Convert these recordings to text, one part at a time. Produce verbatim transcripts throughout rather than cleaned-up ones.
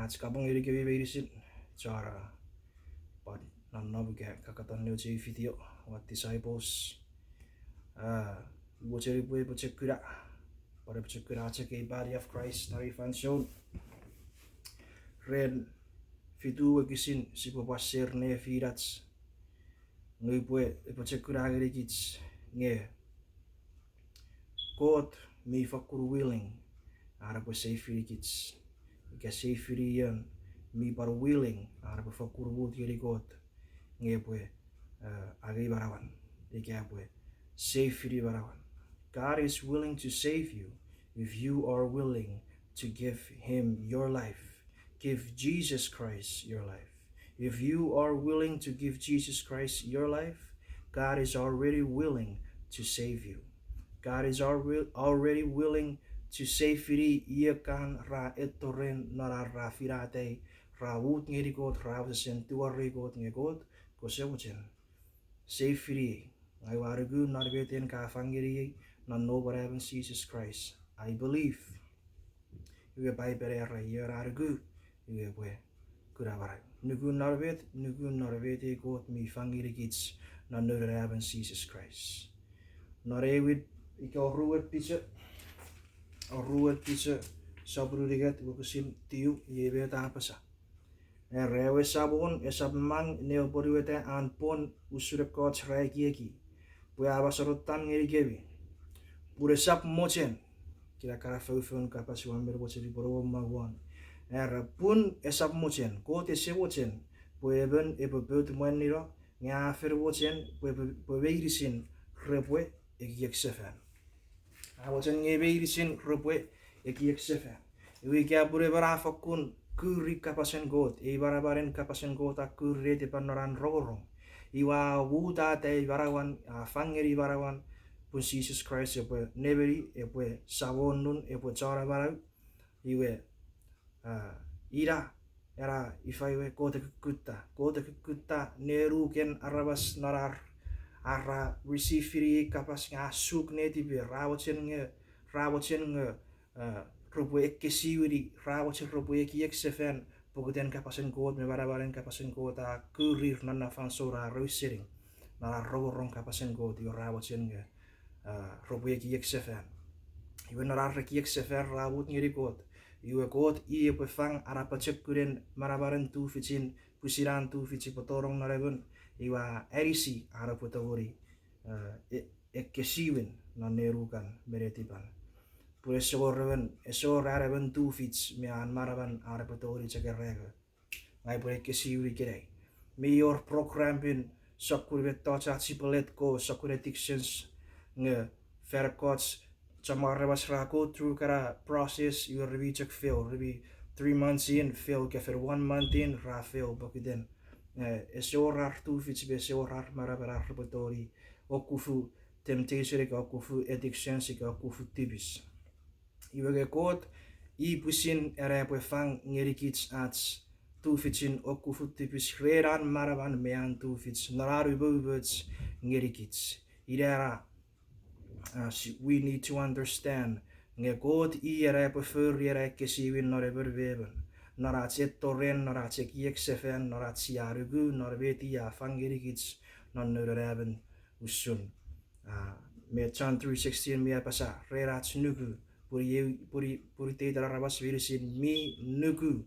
Ach kapong ngenikemi meinisin, chon pwan nonnom ika kakkaton nouch ei video, What Disciples. Ah, mochen upwe pochokuna, pwan pochokuna chok ei body of Christ non ei fansoun. Ren fitu wokisin sipwe pwan share nefinach, nge upwe pochokuna ngenikich nge Kot mi fakkun willing an epwe save-inikich. Ika save-ini ion mi pwan willing an epwe fakkun mut ngeni Kot nge epwe, eh, angei manauan, ika epwe save-ini manauan. God is willing to save you if you are willing to give him your life. Give Jesus Christ your life. If you are willing to give Jesus Christ your life, God is already willing to save you. God is alre-, already willing to save-ini ion kan ra etto ren non ar ra finata, ra mut ngeni Kot, ra wesewesen tungorei Kot nge Kot, kose mochen save-ini. Ngang ua nuku non met en ka fang ngeniei non nom anaemon Jises Kraist. I believe. Iwe Paipen a era io a nuku, iwe epwe kuna manau. Nuku non met, nuku non met ei Kot mi fang ngenikich non noun anaemon Jises Kraist. Non ewin ika oruen Piter, oruen Piter, sopun unungat wokisin tiu, iei met a apasa. Era, ewe Samon esap mang ne apwonueta an pwon usun ekkoch ra ekieki, pwe a mosonottam ngenikemi. Pun esap mochen, kina kana foufoun kapas ua men mochen upwe rong won. Era, pun esap mochen, Kot ese mochen, pwe emon epwe pout mwanino, nge a fen mochen pwe, pwe, pwe meinisin repwe ekiek sefan. A mochen nge meinisin repwe ekiek sefan. Iwe ika pun emon a fokkun kuri kapasen Kot, ei manamanen kapasen Kot a kuri netipan non an rongorong, iwe a mut a tai manauan, a fang ngeni manauan, pun Jises Kraist epwe nemeni, epwe Samon nun, epwe chon amanau, iwe, a, ina, ena ifa iwe Kot e kukkutta. Kot e kukkutta nenuken aramas non ar, ar ra receive-ini ei kapas nge a suk netiper, ra mochen nge, ra mochen nge, a, repwe ekkesiwini, ra mochen repwe ekiek sefan, pokiten kapasen Kot me manamanen kapasen Kot a kurir non na fansoun ra ausening, non ar rongorong kapasen Kot, iwe ra mochen nge, a, repwe ekiek sefan. Iwe non ar ekiek sefan ra mut ngeni Kot. Iwe Kot i epwe fang an apochokunen manamanen tufichin, pwisin an tufich epwe tonong non emon, iwe a anisi an epwe tongeni, e, e, ekkesiwin non nenukan me netipan. Pun ese wor emon, ese wor an emon tufich me an manaman an epwe tongeni chok ereno. Ngang upwe ekkesiwin ikenai. Mi wor program pin sokkun mettoch ach sipwe let go, sokkun addictions, nge fan ekkoch chommong aramas ra go through kana process, iwe remi chok fail, remi three months in fail, ika fen one month in ra fail pokiten, e, ese wor ar tufich me ese wor ar manaman ar repwe tongeni okufu temptation ika okufu addictions ika okufu tipis. Iwe nge Kot i pwisin ena epwe fang ngenikich ach tufichin okufu tipis ren an manaman me an tufich non an umoumoch ngenikich. Ina ena, a, si-, we need to understand nge Kot i ena epwe fori ena ekkesiwin non emon me emon, non ach etto ren, non ach ekiek sefan, non ach sia nuku, non met i a fang ngenikich non noun anaemon usun, a, me John three sixteen mi apasa, ren ach nuku, pun i-, pun i-, pun iteiten aramas meinisin mi nuku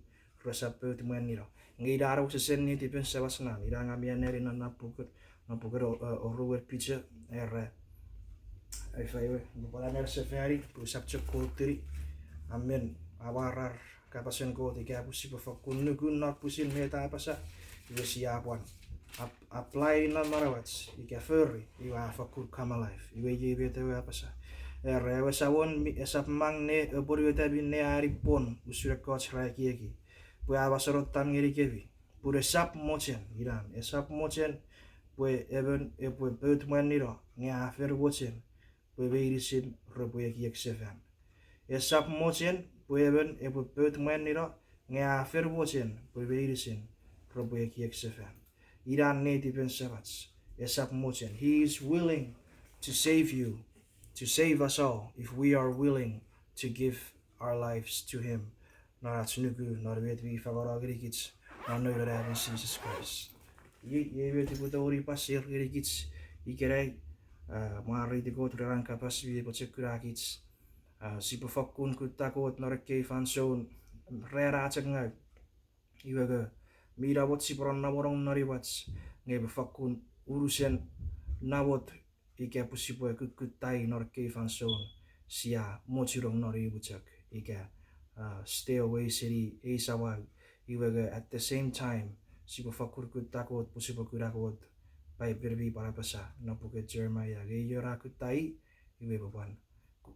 resap pout mwanino. Nge ina wesewesen netipen Semach non, ina ngang mi anneani non, non puken, non puken o-, o-, oruen Piter, era, ifa iwe, nupwen a nere sefani pwe usap chok kotuni, a men amwarar kapasen Kot ika pwe sipwe fokkun nuku non pwisin met a apasa, iwe sia pwan ap-, apply non manauach ika fori, iwe a fokkun come alive. Iwe iei met ewe a apasa. Era, ewe Samon mi-, esap mang ne apwonueta minne a ani pwon usun ekkoch ra ekieki, pwe a mosonottam ngenikemi. Pun esap mochen, inan, esap mochen pwe emon epwe pout mwanino, nge a fen mochen pwe meinisin repwe ekiek sefan. Esap mochen pwe emon epwe pout mwanino, nge a fen mochen pwe meinisin repwe ekiek sefan. Ina netipen Semach, esap mochen. He is willing to save you, to save us all, if we are willing to give our lives to him. non ach nuku non met mi fangeno ngenikich non Noun Anaemon Jises Kraist. Iei, iei met upwe tongeni pasir ngenikich ikenai, a, mwareiti Kot ren an kapas mi pochokunakich. A, sipwe fakkun kutta Kot non ekkei fansoun, ran a chok ngau. Iwe nge, mi namot sipwe nonnomonong non imwach, nge epwe fakkun unusen namot ika pwe sipwe kukkutta i non ekkei fansoun, sia mochunong non imw chok, ika, a, stay away seni ei samau. Iwe nge at the same time, sipwe fakkun kutta Kot pwe sipwe kuna Kot. Paipen mi pwan apasa non puken Jeremaia, nge ion a kutta i, iwe epwe pwan,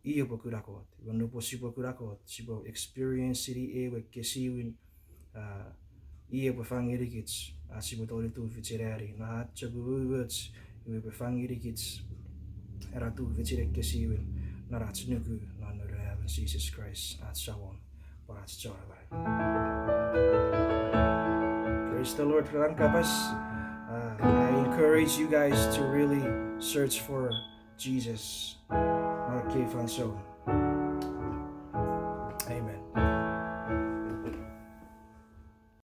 i epwe kuna Kot. Iwe nupwen sipwe kuna Kot, sipwe experience seni ewe ekkesiwin, a, i epwe fang ngenikich, a, sipwe tongeni tufichin ani non ach chok umoumoch, iwe epwe fang ngenikich ena tufichin ekkesiwin non ach nuku non Noun Anaemon Jises Kraist ach Samon pwan ach Chon Amanau. Praise the Lord ren an kapas. Uh, I encourage you guys to really search for Jesus non ekkei fansoun.